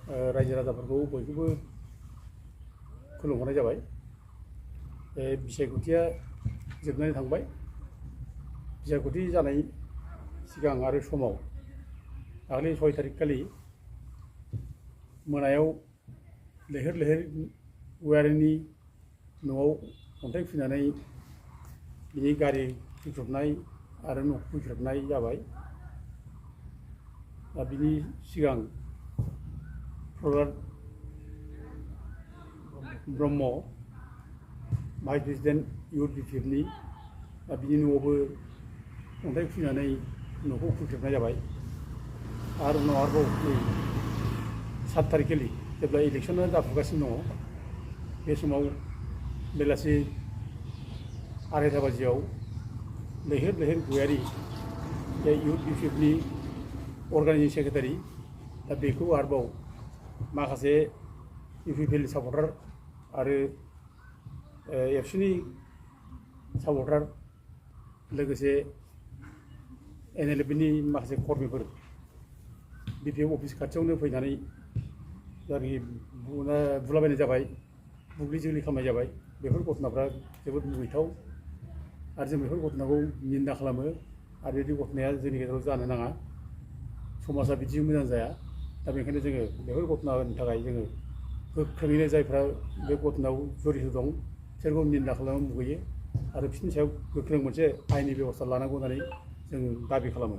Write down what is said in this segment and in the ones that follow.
रायजो राजाफोरखौ बयखौबो खुलुमहरनाय जाबाय। बिसायख'थिया जोबनानै थांबाय। बिसायख'थि जानाय सिगां आरो समाव दाखालि 6 तारिख खालि मोनायाव लैहोर लैहोर औवारिनि न'आव अन्थाइ खुबैनानै बिनि गारि फैख्रबनाय आरो न'खौ फैख्रबनाय जाबाय। दा बिनि सिगां Prahlad Brahma vice president youth बिपिएफनि बिनि न'आवबो अन्थाइ खुबैनानै न'खौ फैख्रबनाय जाबाय। आरो उनाव आरोबाव 7 तारिख खालि जेब्ला इलेक्सना जाफुगासिनो दङ, बे समाव बेलासि 2:30 बाजियाव लैहोर लैहोर गयारि इउथ बिपिएफनि अर्गानाइजिं सेक्रेटारि दा बेखौ आरोबाव माखासे इउपिपिएलनि सापर्टार आरो एबसुनि सापर्टार लोगोसे एनएलएफनि माखासे कर्मिफोर बिपिएफ अफिस खाथियावनो फैनानै जायनाखि बुलाबायनाय जाबाय, बुग्लि जुग्लि खालामनाय जाबाय। बेफोर घटनाफ्रा जोबोद मुगैथाव आरो जों बेफोर घटनाखौ निन्दा खालामो आरो बिदि घटनाया जोंनि गेजेराव जानो नाङा। समाजा बिदि मोजां जाया। दा बेनिखायनो जोङो बेफोर घटनानि थाखाय जोङो गोख्रोङैनो जायफ्रा बे घटनायाव जड़ित दं बिसोरखौ निन्दा खालामनो मुगैयो आरो बिसोरनि सायाव गोख्रों मोनसे आयेननि बेबस्था लानांगौ होननानै जों दाबि खालामो।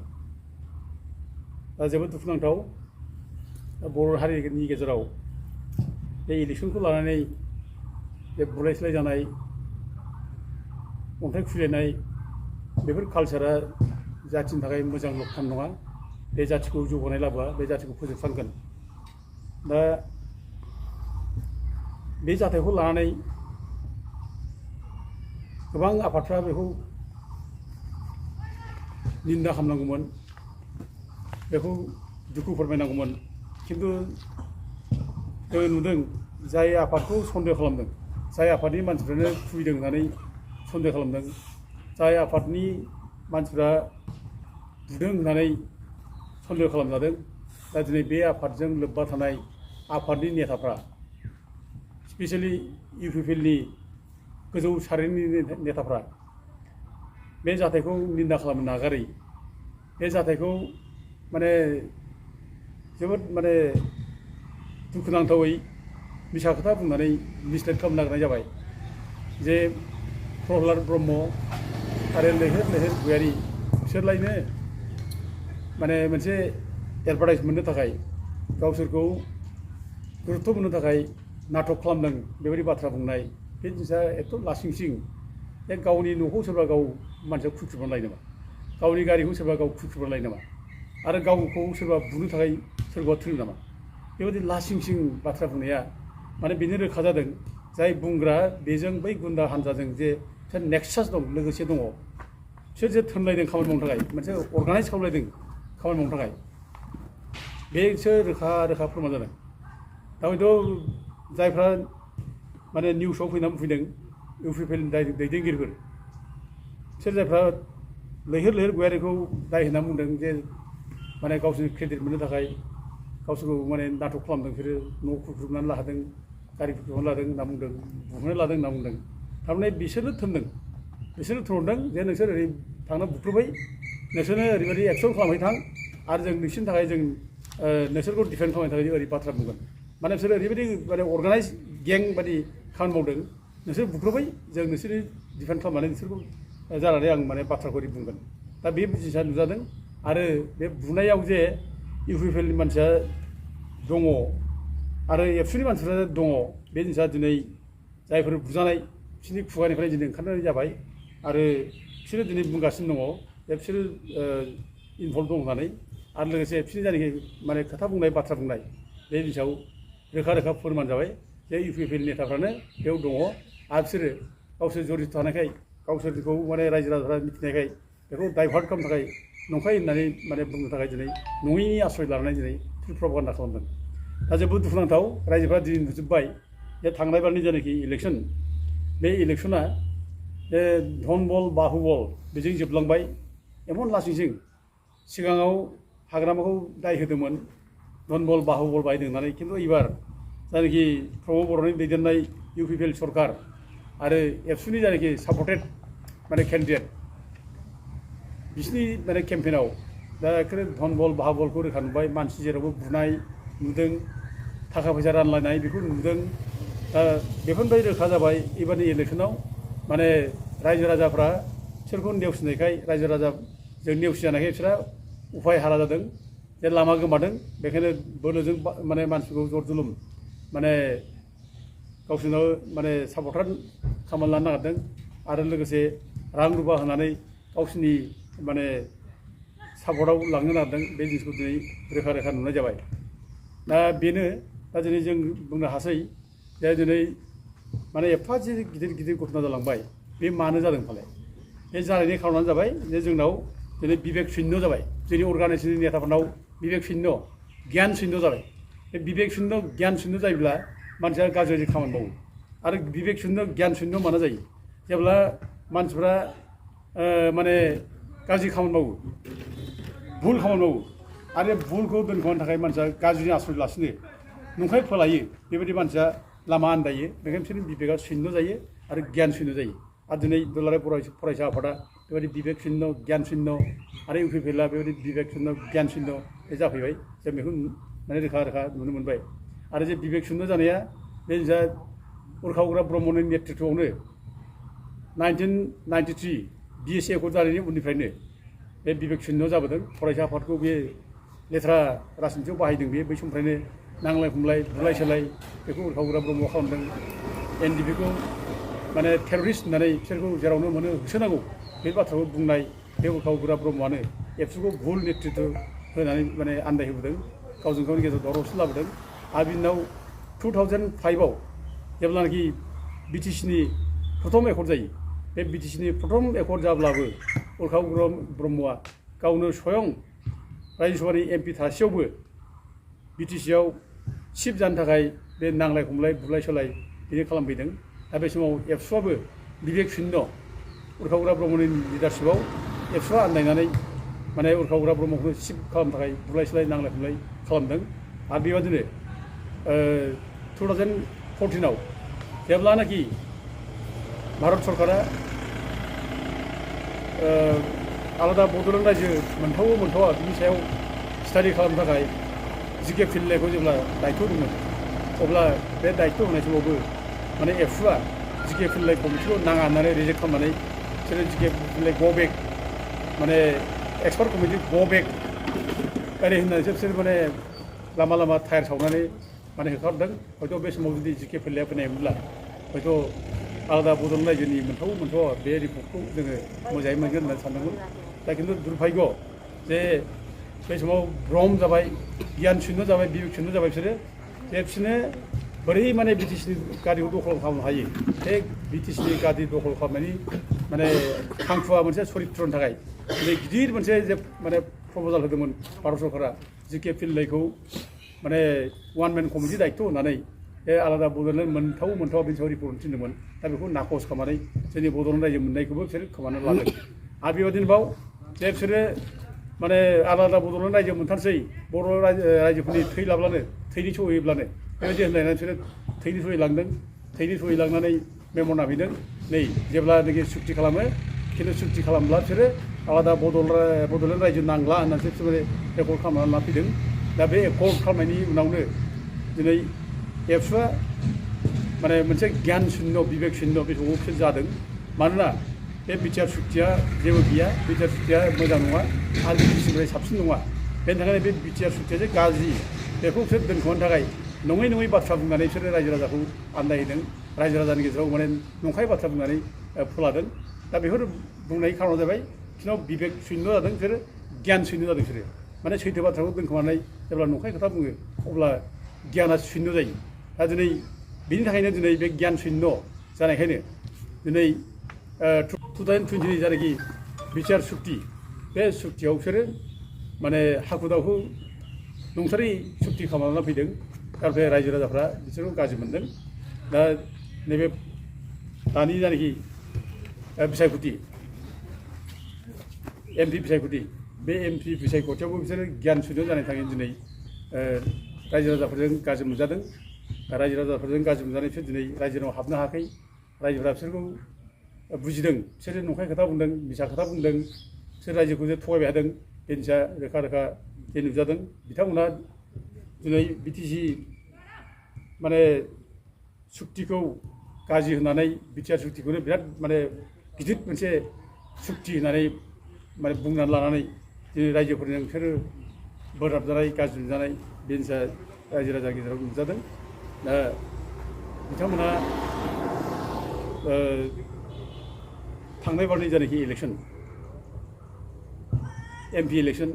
दा जोबोद दुखुनांथाव बर' हारिनि गेजेराव बे इलेक्सनखौ लानानै बे बुलाय सोलाय जानाय, अन्थाइ खुबैलायनाय बेफोर कालचारा जाथिनि थाखाय मोजां लक्षन नङा। बे जाथिखौ जौगानाय लाबोआ, बे जाथिखौ फोजोबस्रांगोन। दा बे जाथायखौ लानानै गोबां आफादफ्रा बेखौ निन्दा खालामनांगौमोन, बेखौ दुखु फोरमायनांगौमोन। खिन्थु जों नुदों जाय आफादखौ सन्देह खालामदों, जाय आफादनि मानसिफ्रानो खुबैदों होननानै सन्देह खालामदों, जाय आफादनि मानसिफ्रा बुदों होननानै सन्देह खालामजादों, दा दिनै बे आफादजों लोब्बा थानाय आफादनि नेताफ्रा स्पेसियेलि इउपिपिएलनि गोजौ सारिनि नेताफ्रा बे जाथायखौ निन्दा खालामनो नागारै बे जाथायखौ जोबोद दुखुनांथावै मिसा खोथा बुंनानै मिसलेट खालामनो नागिरनाय जाबाय। जे प्रहलाद ब्रह्म आरो लैहोर लैहोर गयारि बिसोरलायनो मोनसे एडभार्टाइज मोननो थाखाय, गावसोरखौ गुरुत्व मोननो थाखाय नाटक खालामदों बेबायदि बाथ्रा बुंनाय, बे जिनिसा एथ' लासिंसिं। बे गावनि न'खौ सोरबा गाव मानसिया खुख्रुबनानै लायो नामा? गावनि गारिखौ सोरबा गाव खुख्रुबनानै लायो नामा? आरो गावखौ सोरबा बुनो थाखाय सोरबा थैयो नामा? बेबायदि लासिंसिं बाथ्रा बुंनाया बेनो रोखा जादों जाय बुंग्रा बेजों बै गुन्दा हान्जाजों जे नेक्सास दं, लोगोसे दङ, बिसोर जे थोनलायदों खामानि मावनो थाखाय, मोनसे अर्गानाइज खालामलायदों खामानि मावनो थाखाय, बेसो रोखा रोखा फोरमान जादों। दा हयथ' जायफ्रा निउसाव फैनानै बुंफैदों इउपिपिएलनि दैदेनगिरिफोर, बिसोर जायफ्रा लैहोर लैहोर गयारिखौ दाय होनना बुंदों जे गावसोरनि क्रेडिट मोननो थाखाय गावसोरखौ नाटक खालामदों, बिसोरो न' खुख्रुबनानै लादों, गारि खुख्रुबनानै लादों होनना बुंदों, बुनो लादों होनना बुंदों। थारमाने बिसोरनो थोनदों, बिसोरनो थोनहरदों जे नोंसोर ओरै थांना बुख्रुबबाय, नोंसोरनो ओरैबायदि एक्सन खालामबाय थां आरो जों नोंसोरनि थाखाय जों नोंसोरखौ डिफेन्ड खालामनो थाखाय ओरै बाथ्रा बुंगोन। बिसोरो ओरैबायदि अर्गानाइज गें बायदि खामानि मावदों, नोंसोर बुख्रुबबाय, जों नोंसोरनि डिफेन्ड खालामनानै नोंसोरखौ जानानै आं बाथ्राखौ ओरै बुंगोन। दा बे जिनिसा नुजादों। आरो बे बुनायाव जे इउपिपिएलनि मानसिया दङ आरो एबसुनि मानसिफ्रा दङ, बे जिनिसा दिनै जायफोर बुजानाय बिसोरनि खुगानिफ्राय दिनै ओंखारनाय जाबाय आरो बिसोरो दिनै बुंगासिनो दङ जे बिसोरो इनभल्भ दं होननानै। आरो लोगोसे बिसोरनि जायनाखि खोथा बुंनाय, बाथ्रा बुंनाय, बे जिनिसाव रोखा रोखा फोरमान जाबाय जे इउपिपिएल नेताफ्रानो बेयाव दङ आरो बिसोरो गावसोर जड़ित थानायखाय, गावसोरखौ रायजो राजाफ्रा मिथिनायखाय बेखौ डाइभार्ट खालामनो थाखाय, नंखाय होननानै बुंनो थाखाय दिनै नङैनि आश्रय लानानै दिनै प्रपागान्डा खालामदों। दा जोबोद दुखुनांथाव। रायजोफ्रा दिनै नुजोब्बाय जे थांनाय बारनि जायनाखि इलेक्सन, बे इलेक्सना जे धन बल बाहुबल बेजों जोबलांबाय। एमन लासिंसिं सिगाङाव हाग्रामाखौ दाय होदोंमोन, धनबल बाहुबल बायदों होननानै खिन्थु एबार जायनाखि प्रमद बर'नि दैदेननाय UPPL सरकार आरो एबसुनि जायनाखि सापर्टेड माने केन्डिडेट बिसिनि माने केम्पेनाव दा एखे धनबल बाहुबलखौ रोखा नुबाय मानसि जेरावबो बुनाय नुदों थाखा फैसा रानलायनाय बेखौ नुदों दा बेफोरनिफ्राय रोखा जाबाय एबारनि इलेक्सनाव माने रायजो राजाफ्रा बिसोरखौ नेवसिनायखाय रायजो राजाजों नेवसिजानायखाय बिसोरा उफाय हारा जादों जे लामा गोमादों बेखायनो बोलोजों माने मानसिखौ जर जुलुम माने गावसोरनाव माने सापर्टार खालामना लानो नागिरदों आरो लोगोसे रां रुपा होनानै गावसोरनि माने सापर्टआव लांनो नागिरदों बे जिनिसखौ दिनै रोखा रोखा नुनाय जाबाय दा बेनो दा दिनै जों बुंनो हासै जे दिनै माने एफा जे गिदिर गिदिर घटना जालांबाय बे मानो जादों फालाय बे जानायनि खारनानो जाबाय जे जोंनाव दिनै बिबेक शून्य जाबाय जोंनि अर्गानाइजेसननि नेताफोरनाव बिबेक शून्य गियान शून्य जाबाय बे बिबेक शून्य गियान शून्य जायोब्ला मानसिया गाज्रि खामानि मावो आरो बिबेक शून्य गियान शून्य मानो जायो जेब्ला मानसिफ्रा माने गाज्रि खामानि मावो भुल खामानि मावो आरो भुलखौ दोनखोमानो थाखाय मानसिया गाज्रिनि आश्रय लासिनो नंखाय फोलायो बेबायदि मानसिया लामा आन्दायो बेखायनो बिसोरनि बिबेका शून्य जायो आरो गियान शून्य जायो आरो दिनै दुलाराय फरायसा आफादा बेबायदि बिबेक शून्य गियान शून्य आरो UPPLआ बेबायदि बिबेक शून्य गियान शून्य बे जाफैबाय जों बेखौ माने रोखा रोखा नुनो मोनबाय आरो जे बिबेक शून्य जानाया बे जा उरखावग्रा ब्रह्मनि नेतृत्वआवनो 1993 BSA एकर्ड जानायनि उननिफ्रायनो बे बिबेक शून्य जाबोदों फरायसा आफादखौ बे लेथ्रा राजनितियाव बाहायदों बे बै समनिफ्रायनो नांलाय खमलाय बुलाय सोलाय बेखौ उरखावग्रा ब्रह्म खालामदों NDPखौ माने टेररिस्ट होननानै बिसोरखौ जेरावनो मोनो होसोनांगौ बे बाथ्राखौ बुंनाय बे उरखावग्रा ब्रह्मआनो एबसुखौ भुल नेतृत्व होनानै माने आन्दायहोबोदों गावजों गावनि गेजेराव दावरावसो लाबोदों आरो बिनि उनाव 2005आव जेब्लानाखि BTCनि प्रथम एकर्ड जायो बे BTCनि प्रथम एकर्ड जाब्लाबो उरखावग्रा ब्रह्मआ गावनो स्वयं रायजो सभानि MP थासेयावबो BTCआव चिफ जानो थाखाय बे नांलाय खमलाय बुलाय सोलाय बिदि खालामफैदों दा बे समाव एबसुआबो बिबेक शून्य उरखावग्रा ब्रह्मनि लिडारशिपआव एबसुआ आन्दायनानै माने उरखावग्रा ब्रह्मखौ चिफ खालामनो थाखाय बुलाय सोलाय नांलाय खमलाय खालामदों आरो बेबादिनो 2014आव जेब्लानाखि भारत सरकारा आलादा बड'लेण्ड रायजो मोनथावो मोनथावा बिनि सायाव स्टाडि खालामनो थाखाय GK फिनलेखौ जेब्ला दायथ' दंमोन अब्ला बे दायथ' होनाय समावबो माने एबसुआ GK फिनले कमिटिखौ नाङा होननानै रिजेक्ट खालामनानै बिसोरो GK फिनले गो बेक माने एक्सपार्ट कमिटि गो बेक ओरै होननानैसो बिसोर माने लामा लामा टायार सावनानै माने होखारदों हयथ' बे समाव जुदि GK फिनलेया फैनायमोनब्ला हयथ' आलादा बड'लेण्ड रायजोनि मोनथावो मोनथावा बे रिपर्टखौ जोङो मोजाङै मोनगोन होननानै सानदोंमोन दा खिन्थु दुर्भाग्य जे बे समाव भ्रम जाबाय गियान शून्य जाबाय बिबेक शून्य जाबाय बिसोरो जे बिसोरनो बोरै माने BTCनि गारिखौ दखल खालामनो हायो बे BTCनि गारि दखल खालामनायनि माने थांखुवा मोनसे सरित्रनि थाखाय दिनै गिदिर मोनसे जे माने प्रप'जाल होदोंमोन भारत सरकारा GK फिनलेखौ माने वान मेन कमिटि दायथ' होननानै बे आलादा बड'लेण्ड मोनथावो मोनथावा बेनि सायाव रिपर्ट थिनदोंमोन दा बेखौ नाकस खालामनानै जोंनि बड'लेण्ड रायजो मोननायखौबो बिसोर खोमानानै लादों आरो बेबादिनोबाव जे बिसोरो माने आलादा बड'लेण्ड रायजो मोनथारसै बर' रायजोफोरनि थै लाब्लानो थैनि सहैब्लानो बेबायदि होनलायनानै बिसोरो थैनि सहैलांदों थैनि सहैलांनानै मेमर नाफैदों नै जेब्लानाखि सुक्ति खालामो खिन्थु सुक्ति खालामब्ला बिसोरो आलादा बड'लेण्ड रायजो नांला होननानैसो बिसोरो एकर्ड खालामनानै लाफैदों दा बे एकर्ड खालामनायनि उनावनो दिनै एबसुआ माने मोनसे गियान शून्य बिबेक शून्य बे समाव बिसोर जादों मानोना बे बिटिआर सुक्तिया जेबो गैया बिटिआर सुक्तिया मोजां नङा आरो BTCनिफ्राय साबसिन नङा बेनि थाखायनो बे बिटिआर सुक्तिया जे गाज्रि बेखौ बिसोर दोनखोमानो थाखाय नङै नङै बाथ्रा बुंनानै बिसोरो रायजो राजाखौ आन्दायहोदों रायजो राजानि गेजेराव माने नंखाय बाथ्रा बुंनानै फोलादों दा बेफोर बुंनायनि खारना जाबाय बिसोरनाव बिबेक शून्य जादों बिसोरो गियान शून्य जादों बिसोरो माने सैथो बाथ्राखौ दोनखोमानानै जेब्ला नंखाय खोथा बुङो अब्ला गियाना शून्य जायो दा दिनै बिनि थाखायनो दिनै बे गियान शून्य जानायखायनो दिनै 2020नि जायनाखि बिटिआर सुक्ति बे सुक्तियाव बिसोरो माने हाखु दाखु नंथारै सुक्ति खालामनानै फैदों दा बे रायजो राजाफ्रा बिसोरखौ गाज्रि मोनदों दा नैबे दानि जायनाखि बिसायख'थि MP बिसायख'थि बे MP बिसायख'थियावबो बिसोरो गियान शून्य जानायनि थाखाय दिनै रायजो राजाफोरजों गाज्रि मोनजादों रायजो राजाफोरजों गाज्रि मोनजानाय बिसोर दिनै रायजोनाव हाबनो हायाखै रायजोफोरा बिसोरखौ बुजिदों बिसोरो नंखाय खोथा बुंदों मिसा खोथा बुंदों बिसोर रायजोखौ जे थगायबाय थादों बे जिनिसा रोखा रोखा जे नुजादों बिथांमोना दिनै बिटिसि माने सुक्तिखौ गाज्रि होननानै बिटिआर सुक्तिखौनो बिराद माने गिदिर मोनसे सुक्ति होननानै माने बुंनानै लानानै दिनै रायजोफोरजों बिसोरो बोराबजानाय गाज्रि नुजानाय बे जिनिसा रायजो राजा गेजेराव नुजादों दा बिथांमोना थांनाय बारनि जानाखि इलेक्सन एमपि इलेक्सन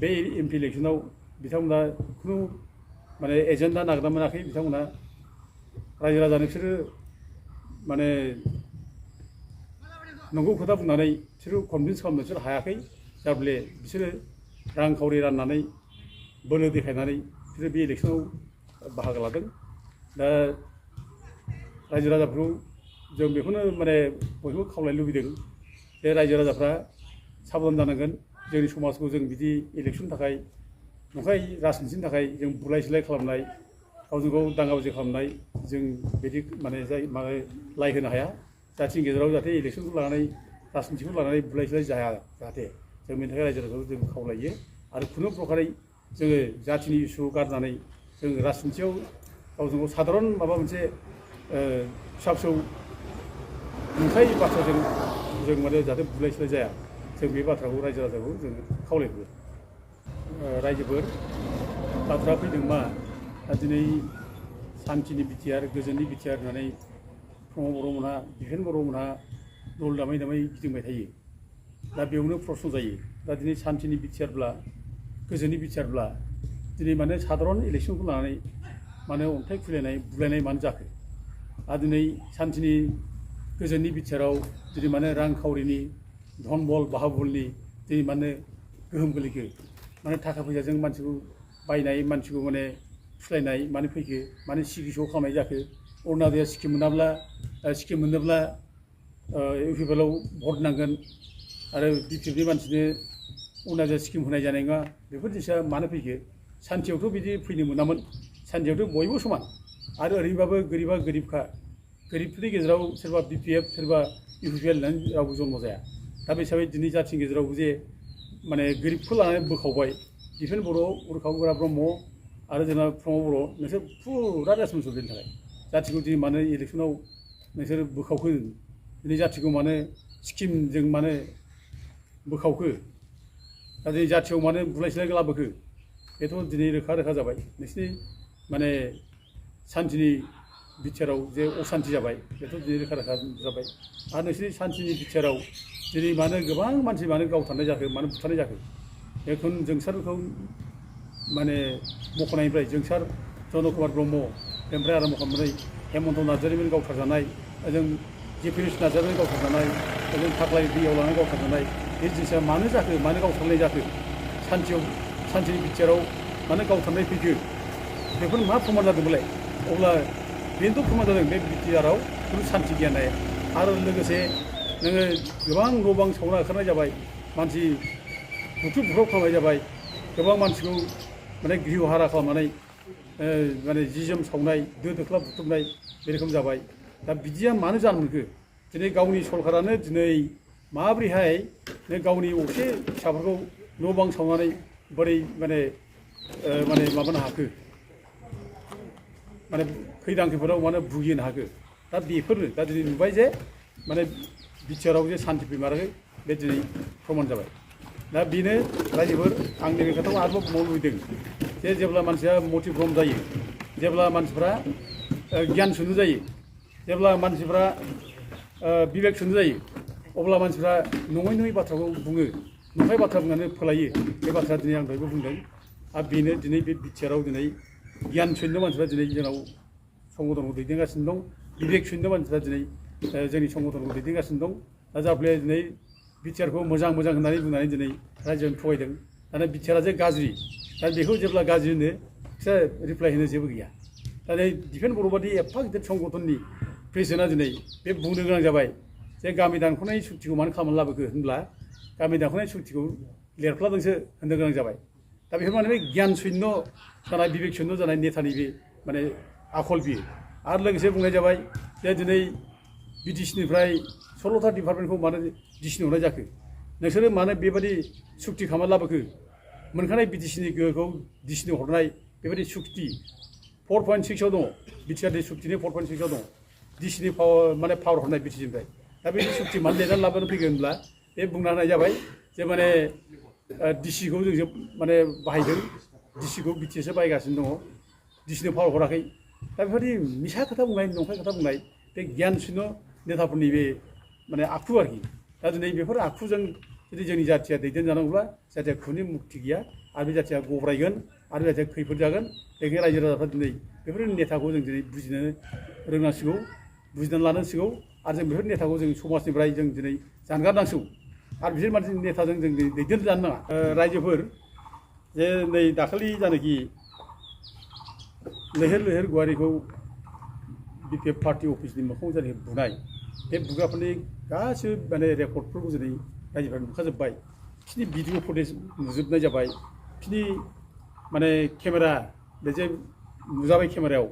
बे एमपि इलेक्सनाव बिथांमोना खुनु माने एजेन्डा नागिरना मोनाखै बिथांमोना रायजो राजानो बिसोरो माने नंगौ खोथा बुंनानै बिसोरो कनभिन्स खालामनो बिसोर हायाखै जाबले बिसोरो रांखावरि राननानै बोलो देखायनानै बिसोरो बे इलेक्सनाव बाहागो लादों दा रायजो राजाफोरखौ जों बेखौनो माने बयबो खावलायनो लुबैदों जे रायजो राजाफ्रा साबधान जानांगोन जोंनि समाजखौ जों बिदि इलेक्सननि थाखाय नंखाय राजनितिनि थाखाय जों बुलाय सोलाय खालामनाय गावजों गाव दाङा बाजि खालामनाय जों बिदि माने लाय होनो हाया जाथिनि गेजेराव जाहाथे इलेक्सनखौ लानानै राजनितिखौ लानानै बुलाय सोलाय जाया जाहाथे जों बेनि थाखाय रायजो राजाखौ जों खावलायो आरो खुनु प्रकारै जोङो जाथिनि इस्यु गारनानै जों राजनितियाव गावजों गाव साधारन माबा मोनसे फिसा फिसौ नंखाय बाथ्राजों जों माने जाहाथे बुलाय सोलाय जाया जों बे बाथ्राखौ रायजो राजाखौ जों खावलायबो रायजोफोर बाथ्रा फैदों मा दिनै सान्थिनि बिटिआर गोजोननि बिटिआर होननानै प्रमद बर'मोनहा बिफेन बर'मोनहा दल दामै दामै गिदिंबाय थायो दा बेयावनो प्रश्न जायो दा दिनै सान्थिनि बिटिआरब्ला गोजोननि बिटिआरब्ला दिनै माने साधारन इलेक्सनखौ लानानै माने अन्थाइ खुलायनाय बुलायनाय मानो जाखो आरो दिनै सान्थिनि गोजोननि बिटिआराव दिनै माने रांखावरिनि धन बल बाहाबलनि दिनै माने गोहोम गोलैखो माने थाखा फैसाजों मानसिखौ बायनाय मानसिखौ माने फुस्लायनाय मानो फैखो माने सिगिस' खालामनाय जाखो अरुणादया स्किम मोनोब्ला इउपिपिएलआव भट नांगोन आरो बिटिएफनि मानसिनो अरुणादया स्किम होनाय जानाय नङा बेफोर जिनिसा मानो फैखो सान्थियावथ' बिदि फैनो मोनामोन सान्थियावथ' बयबो समान आरो ओरैनोबाबो गोरिबा गोरिबखा गोरिबफोरनि गेजेराव सोरबा बिपिएफ सोरबा इउपिपिएल होननानै रावबो जन्म जाया दा बे हिसाबै दिनै जाथिनि गेजेराव जे माने गोरिबखौ लानानै बोखावबाय दिफेन बर' उरखाव गोरा ब्रह्म आरो जोंना प्रमद बर' नोंसोर फुरा रेसपन्सिबल बेनि थाखाय जाथिखौ दिनै मानो इलेक्सनाव नोंसोर बोखावखो दिनै जाथिखौ मानो स्किमजों मानो बोखावखो दा दिनै जाथियाव मानो बुलाय सोलाय लाबोखो बेथ' दिनै रोखा रोखा जाबाय नोंसिनि माने सान्थिनि बिटिआराव जे असान्थि जाबाय बेथ' दिनै रोखा रोखा जाबाय आरो नोंसिनि सान्थिनि बिटिआराव दिनै मानो गोबां मानसि मानो गावथारनाय जाखो मानो बुथारनाय जाखो बेखौ जोंसारखौ माने मख'नायनिफ्राय जोंसार चन्द्र कुमार ब्रह्म बेनिफ्राय आरम्भ खालामनानै हेमन्त नार्जारिमोन गावथारजानाय ओजों जेपिएस नार्जारिमोन गावथारजानाय ओजों फाग्लाय दैयाव लानानै गावथारजानाय बे जिनिसा मानो जाखो मानो गावथारनाय जाखो सान्थिनि बिटिआराव मानो गावथारनाय फैखो बेफोर मा प्रमान जादोंमोनलाय अब्ला बेनोथ' प्रमान जादों बे बिटिआराव खुनु सान्थि गैया होननाय आरो लोगोसे नोङो गोबां न' बां सावना ओंखारनाय जाबाय मानसि बुख्रुब खालामनाय जाबाय गोबां मानसिखौ माने गृह हारा खालामनानै माने जि जोम सावनाय दो दोख्ला बुख्रुबनाय बे रोखोम जाबाय दा बिदिया मानो जानो मोनखो दिनै गावनि सरकारानो दिनै माब्रैहाय गावनि असे फिसाफोरखौ न' बां सावनानै बोरै माने माबानो हाखो माने खैदां खैफोदाव माने भुगिनो हाखो दा बेफोरनो दा दिनै नुबाय जे माने बिटिआराव जे सान्थि फैमाराखै बे दिनै प्रमान जाबाय दा बेनो रायजोफोर आं नैबे खोथाखौ आरोबाव बुंबावनो लुबैदों जे जेब्ला मानसिया मटिभ्रम जायो जेब्ला मानसिफ्रा गियान सुनु जायो जेब्ला मानसिफ्रा बिबेक सुनु जायो अब्ला मानसिफ्रा नङै बाथ्राखौ बुङो नंखाय बाथ्रा बुंनानै फोलायो बे बाथ्रा दिनै आं दहायबो बुंदों आरो बेनो दिनै बे बिटिआराव दिनै गियान सुनु मानसिफ्रा दिनै जोंनाव संगठनखौ दैदेनगासिनो दं बिबेक सुनु मानसिफ्रा दिनै जोंनि संगठनखौ दैदेनगासिनो दं दा जाफ्ले दिनै बिटिआरखौ मोजां होननानै बुंनानै दिनै रायजोआव थगायदों दाना बिटिआरा जे गाज्रि दा बेखौ जेब्ला गाज्रि होनो बिसोर रिप्लाय होनो जेबो गैया दा नै दिफेन बर' बादि एफा गिदिर संगठननि प्रेसिडेन्टआ दिनै बे बुंनो गोनां जाबाय जे गामि दानख'नाय सुक्तिखौ मानो खालामनानै लाबोखो होनब्ला गामि दानख'नाय सुक्तिखौ लिरफ्लादोंसो होननो गोनां जाबाय दा बेफोर माने बे गियान शून्य जानाय बिबेक शून्य जानाय नेतानि बे माने आखल बियो आरो लोगोसे बुंनाय जाबाय जे दिनै बिटिसिनिफ्राय 16था डिपार्टमेन्टखौ मानो डिसिनि हरनाय जाखो नोंसोरो मानो बेबायदि सुक्ति खालामना लाबोखो मोनखानाय बिटिसिनि गोहोखौ डिसिनि हरनाय बेबायदि सुक्ति 4.6 आव दङ बिटिआरनि सुक्तिनि 4.6 आव दङ डिसिनि माने पावार हरनाय बिटिसिनिफ्राय दा बे सुक्ति मानो लिरनानै लाबोनो फैगोन होनब्ला बे बुंना होनाय जाबाय जे माने डिसिखौ जों माने बाहायदों डिसिखौ बिटिएसआ बाहायगासिनो दङ डिसिनो पावार हराखै दा बेफोरबायदि मिसा खोथा बुंनाय नंखाय खोथा बुंनाय बे गियान शून्य नेताफोरनि बे माने आखु आरोखि दा दिनै बेफोर आखुजों जुदि जोंनि जाथिया दैदेनजानांगौब्ला जाथिया खुनि मुक्ति गैया आरो बे जाथिया गब्रायगोन आरो बे जाथिया खैफोद जागोन बेखायनो रायजो राजाफ्रा दिनै बेफोर नेताखौ जों दिनै बुजिनो रोंनांसिगौ बुजिनानै लानांसिगौ आरो जों बेफोर नेताखौ जों समाजनिफ्राय जों दिनै जानगारनांसिगौ आरो बिसोर मानसि नेताजों जों दैदेनजानो नाङा रायजोफोर जे नै दाखालि जानोखि लैहोर लैहोर गवारिखौ बिपिएफ पार्टी अफिसनि मोखाङाव जानाय बुनाय बे बुग्राफोरनि गासिबो माने रेकर्डफोरखौ दिनै रायजोफ्रा नुखाजोब्बाय बिसोरनि भिडिअ फुटेज नुजोबनाय जाबाय बिसोरनि माने केमेरा बे जे नुजाबाय केमेरायाव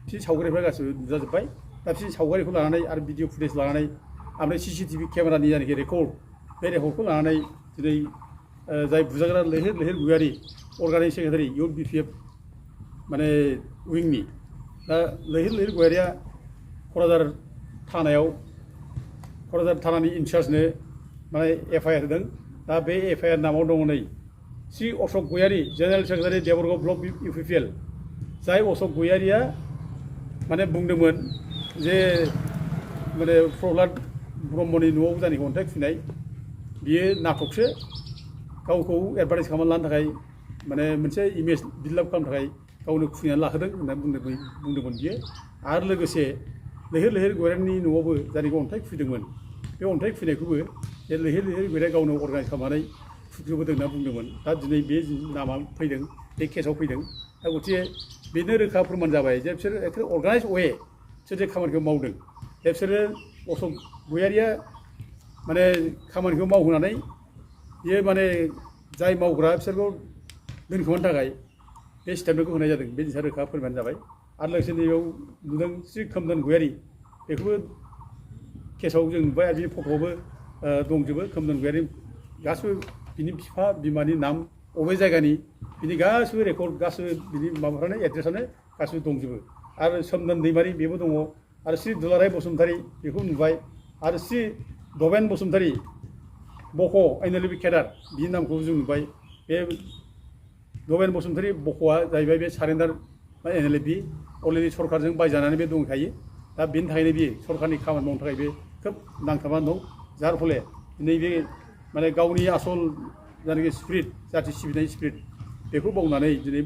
बिसोरनि सावगारिफ्रा गासिबो नुजाजोब्बाय दा बिसोरनि सावगारिखौ लानानै आरो भिडिअ फुटेज लानानै ओमफ्राय सिसिटिभि केमेरानि जायनाखि रेकर्ड बे रेकर्डखौ लानानै दिनै जाय बुजाग्रा लैहोर लैहोर गयारि अर्गानिक सेक्रेटारि इउथ बिपिएफ माने उइंनि दा लैहोर लैहोर गयारिया क'क्राझार थानानि इनचार्जनो माने एफआइआर होदों दा बे एफआइआर नामाव दङ नै Shri Ashok Gayari general secretary Debargaon block UPPL जाय अशक गयारिया माने बुंदोंमोन जे माने प्रह्लाद ब्रह्मनि न'आव जानायखौ अन्थाइ खुनाय बियो नाटकसो गावखौ एडभार्टाइज खालामनानै लानो थाखाय माने मोनसे इमेज बिल्डआप खालामनो थाखाय गावनो खुलिनानै लाहोदों होननानै बुंदोंमोन बियो आरो लोगोसे लैहोर लैहोर गयारिनि न'आवबो जायखौ अन्थाइ खुदोंमोन बे अन्थाइ खुनायखौबो जे लैहोर लैहोर गयारिया गावनो अर्गानाइज खालामनानै खुग्रोबोदों होनना बुंदोंमोन दा दिनै बे नामा फैदों बे केसाव फैदों दा गथिखे बेनो रोखा फोरमान जाबाय जे बिसोर एखे अर्गानाइज वे बिसोर जे खामानिखौ मावदों जे बिसोरो अशक गयारिया माने खामानिखौ मावहोनानै बियो माने जाय मावग्रा बिसोरखौ दोनखोमानो थाखाय बे स्टेटमेन्टखौ होनाय जादों बे जिनिसा रोखा फोरमान जाबाय आरो लोगोसे नैबेयाव नुदों श्री खोमदोन गयारि बेखौबो केसाव जों नुबाय आरो बिनि फट'आवबो दंजोबो खोमदोन गयारि गासिबो बिनि बिफा बिमानि नाम अबे जायगानि बिनि गासिबो रेकर्ड गासिबो बिनि माबाफ्रानो एड्रेसानो गासिबो दंजोबो आरो सोमदोन दैमारि बेबो दङ आरो श्री दुलाराय बसुमतारी बेखौ नुबाय आरो श्री दबेन बसुमतारी बक' एनएलपि केडार बिनि नामखौ जों नुबाय बे दबेन बसुमतारी बक'आ जाहैबाय बे सारेन्डार एनएलपि अलरेडि सरकारजों बायजानानै बे दंखायो दा बेनि थाखायनो बियो सरकारनि खामानि मावनो थाखाय बे खोब नांथाबनानै दं जार फले नैबे माने गावनि आसल जायनाखि स्पिरिट जाथि सिबिनाय स्पिरिट बेखौ बावनानै दिनै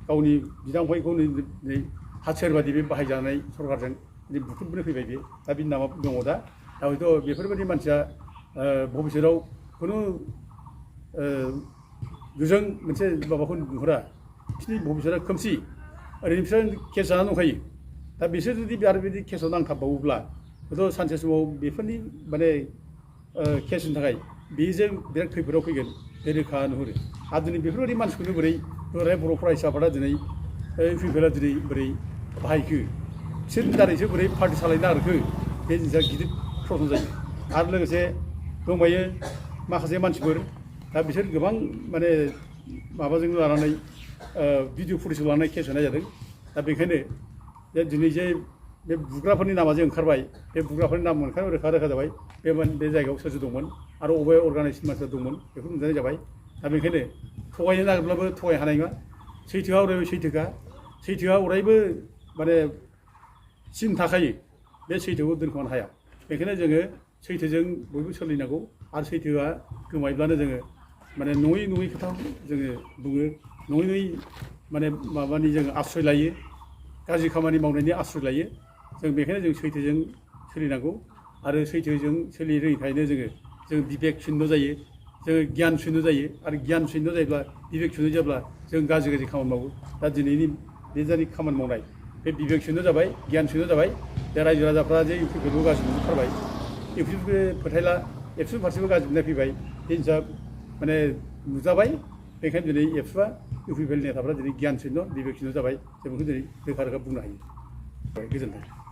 गावनि बिदा फंबायखौ दिनै हाथियार बादि बे बाहायजानाय सरकारजों दिनै बुख्रुबनो फैबाय बे दा बिनि नामा दङ दा हयथ' बेफोरबायदि मानसिया भबिष्यताव खुनु गोजों मोनसे माबाखौ नुहुरा बिसोरनि भबिष्यता खोमसि ओरैनो बिसोर केस जानानै दंखायो दा बिसोर जुदि आरो बिदि केसाव नांथाबबावोब्ला हयथ' सानसे समाव बेफोरनि माने केसनि थाखाय बेजों बिराद खैफोदाव फैगोन बे रोखा नुहुरो आरो दिनै बेफोरबायदि मानसिखौनो बोरै बर' फरायसा आफादा दिनै इउपिपिएलआ दिनै बोरै बाहायखो बिसोरनि दारैसो बोरै पार्टि सालायनो नागिरखो बे जिनिसा गिदिर प्रश्न जायो आरो लोगोसे दंबायो माखासे मानसिफोर दा बिसोर गोबां माने माबाजों लानानै भिडिअ फुटेजखौ लानानै केस होनाय जादों दा बेखायनो जे दिनै जे बे बुग्राफोरनि नामा जे ओंखारबाय बे बुग्राफोरनि नाम ओंखारनाय रोखा रोखा जाबाय बे जायगायाव सोर सोर दंमोन आरो अबे अर्गानाइजेसन मानसिफोर दंमोन बेखौ नुजानाय जाबाय दा बेखायनो थगायनो नागिरब्लाबो थगायनो हानाय नङा सैथोआ अरायबो सैथोआ अरायबो माने सिन थाखायो बे सैथोखौ दोनखोमानो हाया बेखायनो जोङो सैथोजों बयबो सोलिनांगौ आरो सैथोआ गोमायोब्लानो जोङो माने नङै खोथा जोङो बुङो नङै माने माबानि जोङो आश्रय लायो गाज्रि खामानि मावनायनि आश्रय लायो जों बेखायनो जों सैथोजों सोलिनांगौ आरो सैथोजों सोलिरोङैखायनो जों बिबेक शून्य जायो जोङो गियान शून्य जायो आरो गियान शून्य जायोब्ला बिबेक शून्य जाब्ला जों गाज्रि खामानि मावो दा दिनैनि बे जानि खामानि मावनाय बे बिबेक शून्य जाबाय गियान शून्य जाबाय दा रायजो राजाफ्रा जे इउपिपिएलखौ गाज्रि नुजोबथारबाय इउपिपिएलखौ फोथायला एबसुनि फारसेबो गाज्रि मोननाय फैबाय बे जिनिसा माने नुजाबाय बेनिखायनो दिनै एबसुआ इउ पि पि एल नेताफ्रा दिनै गियानसिन बिबेकसिन जाबाय जों बेखौ दिनै रोखा रोखा बुंनो हायो गोजोन्थों।